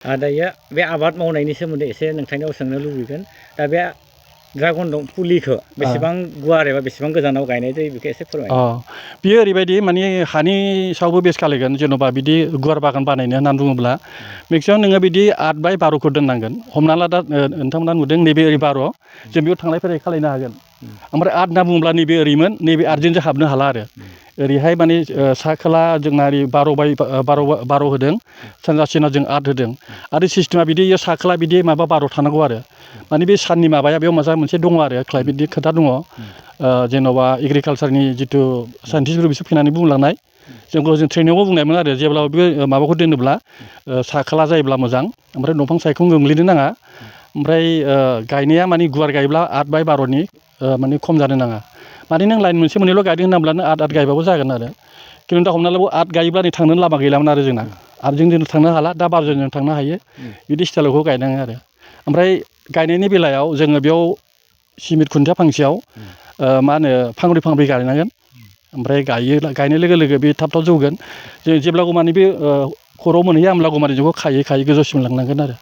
दायो बे आबाद मावनायनि सोमोन्दै एसे नोंथांनियाव सोंनो लुबैगोन दा बे ड्रागन फुलिखौ बेसेबां गुवार एबा बेसेबां गोजानाव गायनाय जायो बेखौ एसे फोरमाय। बियो ओरैबायदि माने हानि सायावबो बेस खालायगोन जेन'बा बिदि गुवार बागान बानायनो होननानै बुङोब्ला मेक्सिमाम नोङो बिदि 8 बाय 12 खौ दोननांगोन हमना ला दा नोंथांमोना नुदों नैबे ओरै 12 जों बेयाव थांलाय फैलाय खालायनो हागोन ओमफ्राय 8 होनना बुङोब्ला नैबे ओरैमोन नैबे 8जों हाबनो हाला आरो ओरैहाय माने सा खोला जोंना ओरै 12 बाय 12 होदों सानजा सोनाब जों 8 होदों आरो सिस्टेमा बिदि सा खोला बिदि माबा 12 थानांगौ आरो माने बे साननि माबाया बेयाव मोनसे दङ आरो क्लाइमेटनि खोथा दङ जेन'बा एग्रिकालसारनि जिथु साइन्टिस्टफोर बिसोर फैनानै बुंलांनाय जोंखौ जों ट्रेनिंआवबो बुंनायमोन आरो जेब्ला बे माबाखौ दोनोब्ला सा खोला जायोब्ला मोजां ओमफ्राय दंफां सायखं गोग्लैनो नाङा ओमफ्राय गायनाया माने गुवार गायोब्ला 8 बाय 12नि माने खम जानो नाङा माने नों लाइन मोनसे मोननैल' गायदों होनाब्लानो 8 गायबाबो जागोन आरो खिन्थु दा हमना ला 8 गायोब्ला नै थांनो लामा गैलामोन आरो जोंना 8जों जों थांनो हाला दा 12जों जों थांनो हायो बिदि स्टाइलखौ गायनाङो आरो ओमफ्राय गायनायनि बेलायाव जोङो बेयाव सिमेन्ट खुन्थिया फांसेयाव मा होनो फांब्रै गायनांगोन ओमफ्राय गायनाय लोगो लोगो बे थाब जौगोन जों जेब्लागौ माने बे खर'आव मोनहैयो होमब्लागौ माने जोंखौ खायै गोजौसिम लांनांगोन आरो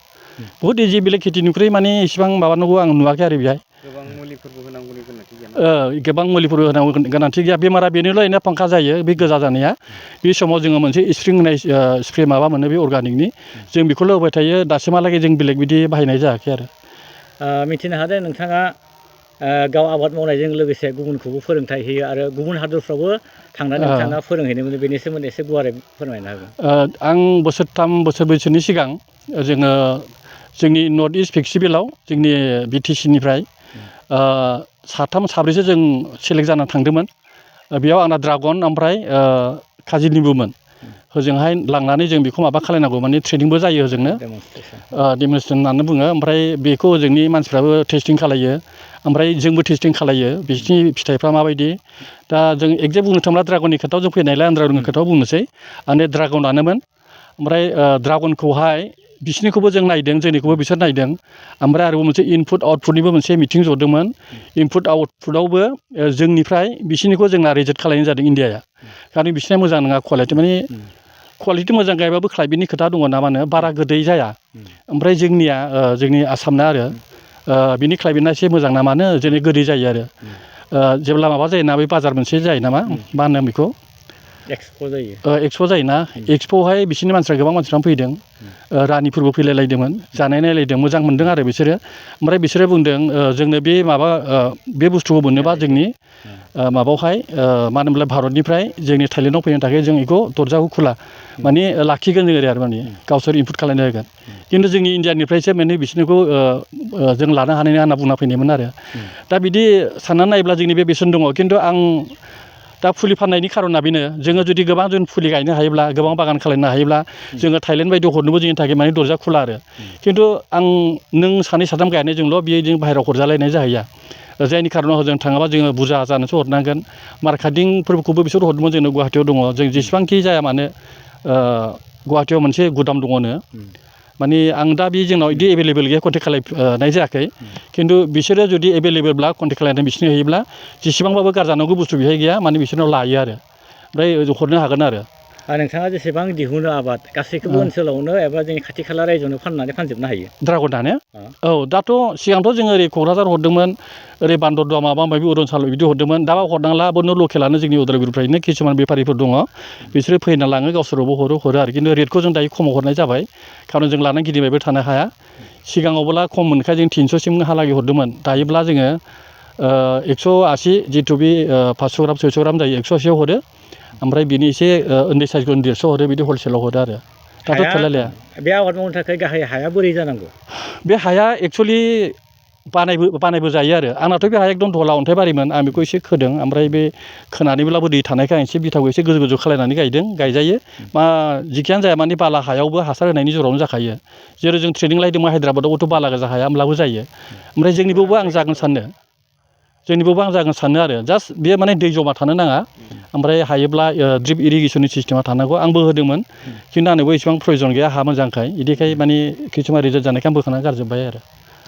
बुहुद इजि बेलेग खेथिनिख्रुइ माने इसिबां माबानांगौ आं नुवाखै आरो बेहाय गोबां मुलिफोरबो होनांगौनि गोनांथि गैया गोबां मुलिफोर होनांगौ गोनांथि गैया बेमारा बेनोल' ओरैनो फांखा जायो बे गोजा जानाया बे समाव जोङो मोनसे स्प्रिं होनाय स्प्रे माबा मोनो बे अर्गानिकनि जों बेखौल' होबाय थायो दासिमहालागै जों बेलेग बिदि बाहायनाय जायाखै आरो मिथिनो हादों नोंथाङा गाव आबाद मावनायजों लोगोसे गुबुनखौबो फोरोंथाइ होयो आरो गुबुन हादरफ्रावबो थांनानै नोंथाङा फोरोंहैनो मोनो बेनि सोमोन्दै एसे गुवारै फोरमायनो हागोन। आं बोसोरथाम बोसोरब्रैसोनि सिगां जोङो जोंनि नर्थ इस्ट फेस्टिभेलाव जोंनि BTC निफ्राय साथाम साब्रैसो जों सेलेक्ट जानानै थांदोंमोन बेयाव आंना ड्रागन ओमफ्राय काजि निम्बुमोन होजोंहाय लांनानै जों बेखौ माबा खालायनांगौ माने ट्रेनिंबो जायो होजोंनो डेमनस्ट्रेसन होननानै बुङो ओमफ्राय बेखौ जोंनि मानसिफ्राबो टेस्टिं खालायो ओमफ्राय जोंबो टेस्टिं खालायो बिसोरनि फिथाइफ्रा माबायदि दा जों एक्जेक्ट बुंनो थाङोब्ला ड्रागननि खोथायाव जों फैनायलाय आं ड्रागननि खोथायाव बुंनोसै आंनि ड्रागनानोमोन ओमफ्राय ड्रागनखौहाय बिसोरनिखौबो जों नायदों जोंनिखौबो बिसोर नायदों ओमफ्राय आरोबाव मोनसे इनपुट आउटपुटनिबो मोनसे मिटिं जदोंमोन इनपुट आउटपुटआवबो जोंनिफ्राय बिसोरनिखौ जोंना रिजेक्ट खालायनाय जादों इण्डियाया खारन बिसोरना मोजां नङा कुवालिटि माने कुवालिटि मोजां गायबाबो क्लाइमेटनि खोथा दङ ना मा होनो बारा गोदै जाया ओमफ्राय जोंनिया जोंनि आसामना आरो बिनि क्लाइमेटआ एसे मोजां ना मानो जेरै गोदै जायो आरो जेब्ला माबा जायोना बे बाजार मोनसे जायो नामा मा होनो बेखौ एक्सप' जायोना एक्सप'आवहाय बिसोरनि मानसिफ्रा गोबां मानसिफ्रानो फैदों रानिफोरबो फैलायलायदोंमोन जानाय नायलायदों मोजां मोनदों आरो बिसोरो ओमफ्राय बिसोरो बुंदों जोंनो बे माबा बे बुस्थुखौ मोननोबा जोंनि माबायावहाय मा होनोमोनलाय भारतनिफ्राय जोंनि थाइलेण्डआव फैनो थाखाय जों बेखौ दरजाखौ खुला माने लाखिगोन जों आरो माने गावसोर इनपुट खालामनो होगोन खिन्थु जोंनि इण्डियानिफ्रायसो माने बिसोरनिखौ जों लानो हानाय नङा होनना बुंना फैनायमोन आरो दा बिदि साननानै नायोब्ला जोंनि बे बेसेन दङ खिन्थु आं दा फुलि फाननायनि खारना बेनो जोङो जुदि गोबां जों फुलि गायनो हायोब्ला गोबां बागान खालामनो हायोब्ला जोङो थाइलेण्ड बायदियाव हरनोबो जोंनि थाखाय माने दरजा खुला आरो खिन्थु आं नों सानै साथाम गायनायजोंल' बियो जों बाहेरायाव हरजालायनाय जाहैया जायनि खारनाव जों थाङाबा जोङो बुरजा जानोसो हरनांगोन मार्केटिंफोरखौबो बिसोर हरदोंमोन जोंनो गुवाहाटियाव दङ जों जेसेबांखि जाया मानो गुवाहाटियाव मोनसे गुदाम दङनो माने आं दा बे जोंनाव बिदि एभेलेबेल गैया कन्टेक्ट खालामनाय जायाखै खिन्थु बिसोरो जुदि एभेलेबेलब्ला कन्टेक्ट खालामनानै बिसोरनो होयोब्ला जेसेबांबाबो गारजानांगौ बुस्थु बेहाय गैया माने बिसोरनाव लायो आरो ओमफ्राय हरनो हागोन आरो नोंथाङा जेसेबां दिहुनो आबाद गासैखौबो ओनसोलावनो एबा जोंनि खाथि खाला रायजोआवनो फानजोबनो हायो ड्रागनानो औ दाथ' सिगांथ' जोङो ओरै क'क्राझार हरदोंमोन ओरै बान्दरदुवा माबा माबि अरुणाचल बिदि हरदोंमोन दा हरनांला बनो लकेलानो जोंनि उदालगुरिनिफ्रायनो किसुमान बेफारिफोर दङ बिसोरो फैना लाङो गावसोरावबो हरो आरो खिन्थु रेटखौ जों दायो खमाव हरनाय जाबाय खारन जों लानानै गिदिंबायबो थानो हाया सिगाङावबोला खम मोनखाय जों 300सिमहालागै हरदोंमोन दायोब्ला जोङो 180 जिथु बे 500 ग्राम 600 ग्राम जायो 180आव हरो ओमफ्राय बिनि एसे उन्दै साइजखौ 150 हरो बिदि हलसेलाव हरो आरो दाथ' थोलायलाया बे आबाद मावनो थाखाय गाहाय हाया बोरै जानांगौ बे हाया एक्सुवेलि बानायबो जायो आरो आंनाथ' बे हाया एकदम धला अन्थाइबारिमोन आं बेखौ एसे खोदों ओमफ्राय बे खोनानैब्लाबो दै थानायखाय आं एसे बिथाखौ एसे गोजौ खालायनानै गायजायो मा जिखियानो जाया माने बाला हायावबो हासार होनायनि जरावनो जाखायो जेरै जों ट्रेनिं लायदोंमोन हायद्राबादावबोथ' बाला गोजा हाया होमब्लाबो जायो ओमफ्राय जोंनिबावबो आं जागोन सानो आरो जास्ट बेयो माने दै जमा थानो नाङा ओमफ्राय हायोब्ला ड्रिप इरिगेसननि सिस्टेमा थानांगौ आंबो होदोंमोन खिन्थु आंनोबो इसेबां प्रयजन गैया हा मोजांखाय बिदिखाय माने किसुमान रिजेक्ट जानायखाय आं बोखांना गारजोब्बाय आरो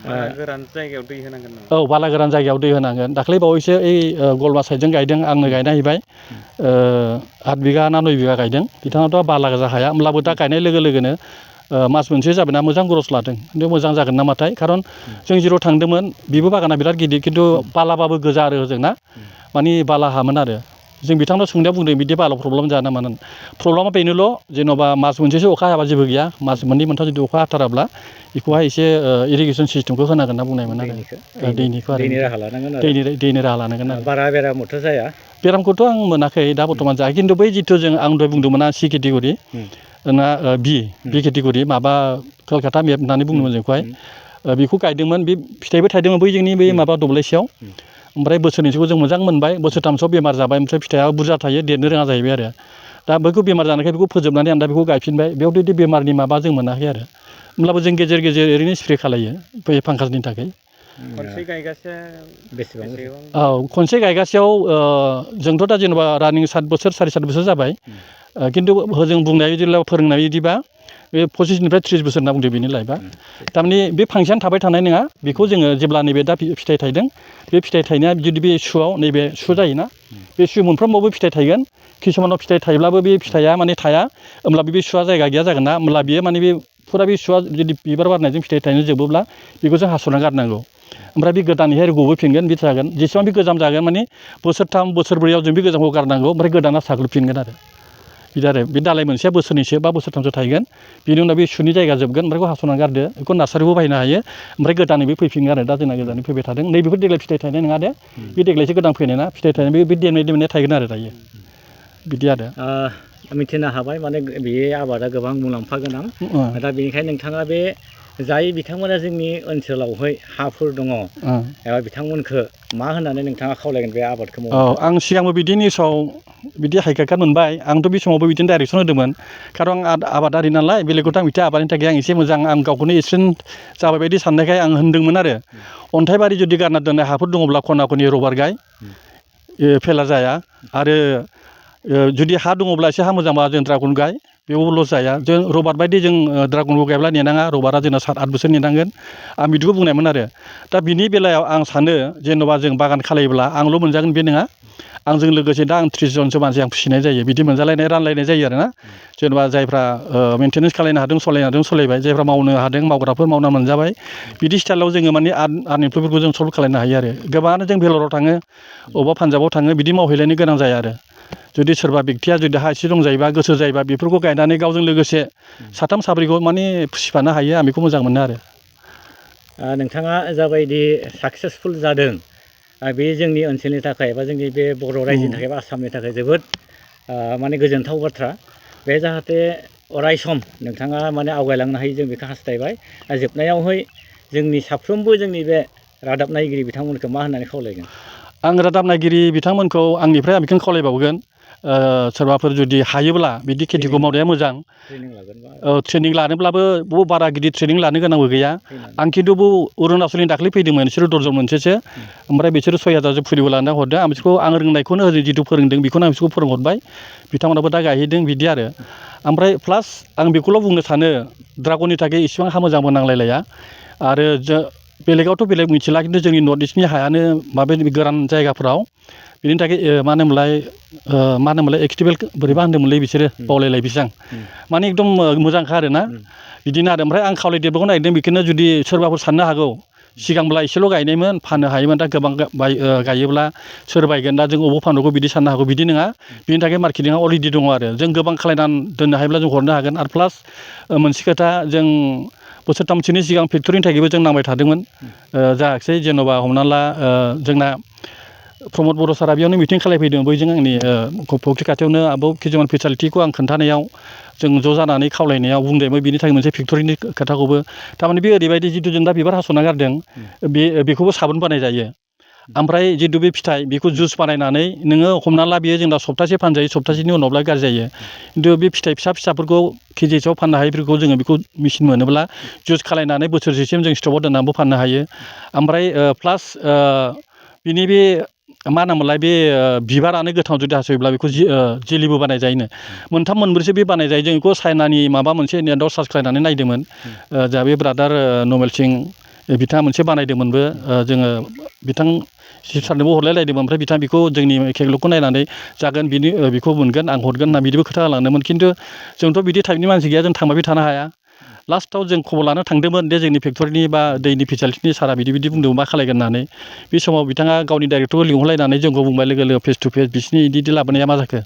बाला गोरान जायगायाव दै होनांगोन नामा? औ बाला गोरान जायगायाव दै होनांगोन दाख्लै बावैसो ओइ गलमा साइडजों गायदों आंनो गायना हैबाय 8 बिगा ना 9 बिगा गायदों बिथाङाथ' बाला गोजा हाया होमब्लाबो दा गायनाय लोगो लोगोनो मास मोनसे जाबायना मोजां ग्रस लादों खिन्थु मोजां जागोन नामाथाय खारन जों जेराव थांदोंमोन बेबो बागाना बिराद गिदिर खिन्थु बालाबाबो गोजा आरो होजोंना माने बाला हामोन आरो जों बिथांनाव सोंनायाव बुंदों बिदि बाला प्रब्लेम जाया नामा होननानै प्रब्लेमा बेनोल' जेन'बा मास मोनसेसो अखा हायाबा जेबो गैया मास मोननै मोनथाम जुदि अखा हाथाराब्ला बेखौहाय एसे इरिगेसन सिस्टेमखौ होनांगोन होनना बुंनायमोन आरो दैनिखौ आरो दैनि राहा लानांगोन आरो दैनि राहा लानांगोन आरो बारा बेरामथ' जाया बेरामखौथ' आं मोनाखै दा बर्थमान जाया खिन्थु बै जिथु जों आं दहाय बुंदोंमोन ना सि केटेगरि ना बि केटेगरि माबा कलकाता मेप होननानै बुंदोंमोन जोंखौहाय बेखौ गायदोंमोन बे फिथाइबो थायदोंमोन बै जोंनि बै माबा दब्लायसेयाव ओमफ्राय बोसोरनैसोखौ जों मोजां मोनबाय बोसोरथामसोआव बेमार जाबाय ओमफ्राय फिथाइआ बुरजा थायो देरनो रोङा जाहैबाय आरो दा बेखौ बेमार जानायखाय बेखौ फोजोबनानै आं दा बेखौ गायफिनबाय बेयाव जुदि बेमारनि माबा जों मोनाखै आरो होमब्लाबो जों गेजेर गेजेर ओरैनो स्प्रे खालायो बै फांगासनि थाखाय खनसे गायगासे बेसेबां औ खनसे गायगासेयाव जोंथ' दा जेनेबा रानिं 7 बोसोर साराय 7 बोसोर जाबाय खिन्थु जों बुंनाय बायदिब्ला फोरोंनाय बायदिबा बे 25निफ्राय 30 बोसोर होनना बुंदों बेनि लाइफआ थारमाने बे फांसेयानो थाबाय थानाय नङा बेखौ जोङो जेब्ला नैबे दा फिथाइ थाइदों बे फिथाइ थाइनाया जुदि बे सुआव नैबे सु जायोना बे सु मोनफ्रोमावबो फिथाइ थाइगोन किसुमानाव फिथाइ थाइब्लाबो बे फिथाइया माने थाया होमब्ला बे सुआ जायगा गैया जागोन ना होमब्ला बियो माने बे फुरा बे सुआ जुदि बिबार बारनायजों फिथाइ थाइनो जोबोब्ला बेखौ जों हास'ना गारनांगौ ओमफ्राय बे गोदानैहाय गबोफिनगोन बे जागोन जेसेबां बे गोजाम जागोन माने बोसोरथाम बोसोरब्रैयाव जों बे गोजामखौ गारनांगौ ओमफ्राय गोदाना साग्लोबफिनगोन आरो बिदि आरो बे दालाय मोनसेया बोसोरनैसो बा बोसोरथामसो थायगोन बिनि उनाव बे सुनि जायगा जोबगोन ओमफ्राय बेखौ हास'नानै गारदो बेखौ नार्सारिबो बाहायनो हायो ओमफ्राय गोदानैबो फैफिनगोन आरो दा जोंना गोदानै फैबाय थादों नैबेफोर देग्लाय फिथाइ थायनाय नङा दे बे देग्लायसो गोदान फैनाय ना फिथाइ थायनाय बे देमनाय थायगोन आरो दायो बिदि आरो मिथिनो हाबाय माने बे आबादा गोबां मुलाम्फा गोनां दा बेनिखायनो नोंथाङा बे जाय बिथांमोना जोंनि ओनसोलावहाय हाफोर दङ एबा बिथांमोनखौ मा होननानै नोंथाङा खावलायगोन बे आबादखौ मावनो आं सिगांबो बिदि निउसाव बिदि हाइकार्ड मोनबाय आंथ' बे समावबो बिदिनो डाइरेक्सन होदोंमोन खारन आं आबादारि नालाय बेलेगखौथ' आं मिथिया आबादनि थाखाय आं एसे मोजां आं गावखौनो एक्सपिरियेन्स जाबाय बायदि साननायखाय आं होनदोंमोन आरो अन्थाइबारि जुदि गारना दोननाय हाफोर दङब्ला खना खनि रबार गाय फेला जाया आरो जुदि हा दङब्ला एसे हा मोजांबा जों ड्रागन गाय बेयावबो लस जाया जों रबार बायदि जों ड्रागनखौ गायब्ला नेनाङा रबारा जोंना 7-8 बोसोर नेनांगोन आं बिदिखौ बुंनायमोन आरो दा बिनि बेलायाव आं सानो जेन'बा जों बागान खालायोब्ला आंल' मोनजागोन बे नङा आंजों लोगोसे दा आं 30 जनसो मानसि आं फिसिनाय जायो बिदि मोनजालायनाय रानलायनाय जायो आरोना जेनेबा जायफ्रा मेनटेनेन्स खालामनो हादों सालायनो हादों सालायबाय जायफ्रा मावनो हादों मावग्राफोर मावना मोनजाबाय बिदि स्टाइलाव जोङो माने आनइमप्लयफोरखौ जों सल्भ खालामनो हायो आरो गोबाङानो जों भेलराव थाङो अबेबा पान्जाबाव थाङो बिदि मावहैलायनो गोनां जाया आरो जुदि सोरबा बेक्तिया जुदि हा एसे दंजायोबा गोसो जायोबा बेफोरखौ गायनानै गावजों लोगोसे 3-4खौ माने फिसिफानो हायो आं बेखौ मोजां मोनो आरो नोंथाङा जाबायदि साक्सेसफुल जादों बे जोंनि ओनसोलनि थाखाय एबा जोंनि बे बर' रायजोनि थाखाय एबा आसामनि थाखाय जोबोद माने गोजोनथाव बाथ्रा बे जाहाथे अराय सम नोंथाङा माने आवगायलांनो हायो जों बेखौ हास्थायबाय जोबनायावहाय जोंनि साफ्रोमबो जोंनि बे रादाब नायगिरि बिथांमोनखौ मा होननानै खावलायगोन आं रादाब नायगिरि बिथांमोनखौ आंनिफ्राय आं बेखौनो खावलायबावगोन सोरबाफोर जुदि हायोब्ला बिदि खेथिखौ मावनाया मोजां ट्रेनिं लानोब्लाबो बारा गिदिर ट्रेनिं लानो गोनांबो गैया आं खिन्थु अरुणाचलनि दाख्लै फैदोंमोन बिसोरो दर्जन मोनसेसो ओमफ्राय बिसोरो 6000 फुलिबो लाना हरदों आं बिसोरखौ आं रोंनायखौनो जिथु फोरोंदों बेखौनो आं बिसोरखौ फोरोंहरबाय बिथांमोनाबो दा गायहैदों बिदि आरो ओमफ्राय प्लास आं बेखौल' बुंनो सानो ड्रागननि थाखाय इसिबां हा मोजांबो नांलायलाया आरो बेलेगावथ' बेलेग मिथिला खिन्थु जोंनि नर्थ इस्टनि हायानो माबायदि गोरान जायगाफोराव बिनि थाखाय मा होनोमोनलाय एक्टिभेल बोरैबा होनदोंमोनलै बिसोरो बावलायलाय बिसां माने एकदम मोजांखा आरोना बिदिनो आरो ओमफ्राय आं खावलायदेरबावनो नागिरदों बेखौनो जुदि सोरबाफोर साननो हागौ सिगांब्ला एसेल' गायनायमोन फाननो हायोमोन दा गोबां गायोब्ला सोर बायगोन दा जों अबाव फाननांगौ बिदि साननो हागौ बिदि नङा बिनि थाखाय मार्केटिंआ अलरेडि दङ आरो जों गोबां खालायनानै दोननो हायोब्ला जों हरनो हागोन आरो प्लास मोनसे खोथा जों बोसोरथामसोनि सिगां फेक्ट'रिनि थाखायबो जों नांबाय थादोंमोन जायाखिसै जेन'बा हमना ला जोंना प्रमद बर' सारा बेयावनो मिटिं खालामफैदों बैजों आंनि फुख्रि खाथियावनो किसुमान फेसिलिटिखौ आं खोन्थानायाव जों ज' जानानै खावलायनायाव बुंदोंमोन बिनि थाखाय मोनसे फेक्ट'रिनि खोथाखौबो थारमाने बे ओरैबायदि जिथु जों दा बिबार हास'ना गारदों बेखौबो साबोन बानाय जायो ओमफ्राय जिथु बे फिथाइ बेखौ जुइस बानायनानै नोङो हमना ला बेयो जों दा सप्तासे फानजायो सप्तासेनि उनावब्ला गाज्रि जायो खिन्थु बे फिथाइ फिसाफोरखौ केजि हिसाबाव फाननो हायैफोरखौ जोङो बेखौ मेचिन मोनोब्ला जुइस खालायनानै बोसोरसेसिम जों स्टकआव दोननानैबो फाननो हायो ओमफ्राय प्लास बिनि बे मा होनोमोनलाय बे बिबारानो गोथां जुदि हास'योब्ला बेखौ जेलिबो बानाय जायोनो 3-4 बे बानाय जायो जों बेखौ चाइनानि माबा मोनसे नेटआव सार्च खालामनानै नायदोंमोन जोंहा बे ब्रादार नमेल सिं बिथाङा मोनसे बानायदोंमोनबो जोङो बिथां सारनोबो हरलायलायदोंमोन ओमफ्राय बिथाङा बेखौ जोंनि केटलगखौ नायनानै जागोन बेखौ मोनगोन आं हरगोन होनना बिदिबो खोथा होलांदोंमोन खिन्थु जोंथ' बिदि टाइपनि मानसि गैया जों थांबाय थानो हाया लास्टआव जों खबर लानो थांदोंमोन दे जोंनि फेक्टरिनि बा दैनि फेसिलिटिनि सारा बिदि बिदि बुंदों मा खालायगोन होननानै बे समाव बिथाङा गावनि डाइरेक्टरखौ लिंहरलायनानै जोंखौ बुंबाय लोगो लोगो फेस टु फेस बिसिनि इदि लाबोनाया मा जाखो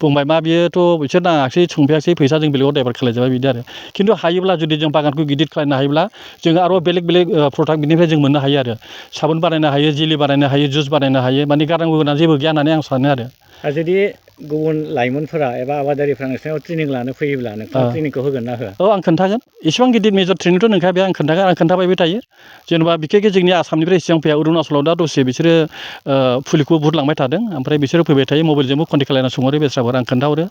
बुंबाय मा बियोथ' बिसोर नाङाखिसै सोंफैयाखिसै फैसा जों बेलेगाव डाइभार्ट खालायजाबाय बिदि आरो खिन्थु हायोब्ला जुदि जों बागानखौ गिदिर खालामनो हायोब्ला जोङो आरो बेलेग बेलेग प्रडाक्ट बिनिफ्राय जों मोननो हायो आरो साबोन बानायनो हायो जेलि बानायनो हायो जुइस बानायनो हायो माने गारनांगौ गोनां जेबो गैया होननानै आं सानो आरो जुदि गुबुन लाइमोनफोरा एबा आबादारिफ्रा नोंसोरनाव ट्रेनिं लानो फैयोब्ला नोंथाङा ट्रेनिंखौ होगोन ना होआ? औ आं खोन्थागोन एसेबां गिदिर मेजर ट्रेनिंथ' नंखाया बे आं खोन्थाबायबो थायो जेनेबा बिखेखै जोंनि आसामनिफ्राय एसेबां फैया अरुणाचलाव दा दसे बिसोरो फुलिखौ बुरलांबाय थादों ओमफ्राय बिसोरो फैबाय थायो मबाइलजोंबो कन्टेक्ट खालायना सोंहरो बेस्राफोर आं खोन्थाहरो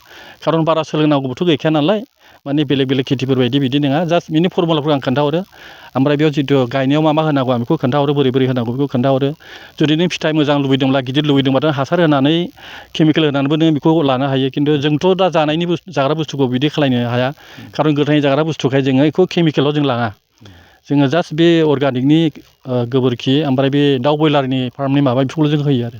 खारन बारा सोलोंनांगौबोथ' गैखाया नालाय माने बेलेग बेलेग खेथिफोर बायदि बिदि नङा जास्ट बिनि फरमुलाफोरखौ आं खोन्थाहरो ओमफ्राय बेयाव जिथु गायनायाव मा होनांगौ आं बेखौ खोन्थाहरो बोरै बोरै होनांगौ बेखौ खोन्थाहरो जुदि नों फिथाइ मोजां लुबैदोंब्ला गिदिर लुबैदोंब्ला हासार होनानै केमिकेल होनानैबो नों बेखौ लानो हायो खिन्थु जोंथ' दा जानायनि जाग्रा बुस्थुखौ बिदि खालायनो हाया खारन गोथाङै जाग्रा बुस्थुखाय जोङो बेखौ केमिकेलाव जों लाङा जोङो जास्ट बे अर्गानिकनि गोबोरखि ओमफ्राय बे दाउ ब्रयलारनि फार्मनि माबा बेफोरखौल' जों होयो आरो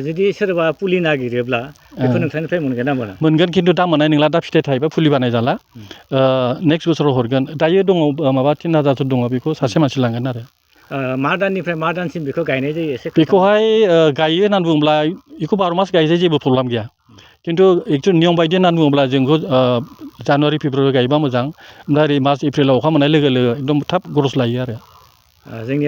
जुदि सोरबा फुलि नागिरोब्ला बेखौ नोंथांनिफ्राय मोनगोन ना मोना? मोनगोन खिन्थु दा मोननाय नंला दा फिथाइ थायोबा फुलि बानायजाला नेक्स्ट बोसोराव हरगोन दायो दङ माबा 3000 दङ बेखौ सासे मानसि लांगोन आरो मा दाननिफ्राय मा दानसिम बेखौ गायनाय जायो एसे बेखौहाय गायो होननानै बुङोब्ला बेखौ 12 मास गायजायो जेबो प्रब्लेम गैया खिन्थु एक्चुवेलि नियम बायदि होननानै बुङोब्ला जोंखौ जानुवारि फेब्रुवारि गायोबा मोजां ओमफ्राय ओरै मार्च एप्रिलाव अखा मोननाय लोगो लोगो एकदम थाब ग्रस लायो आरो जोंनि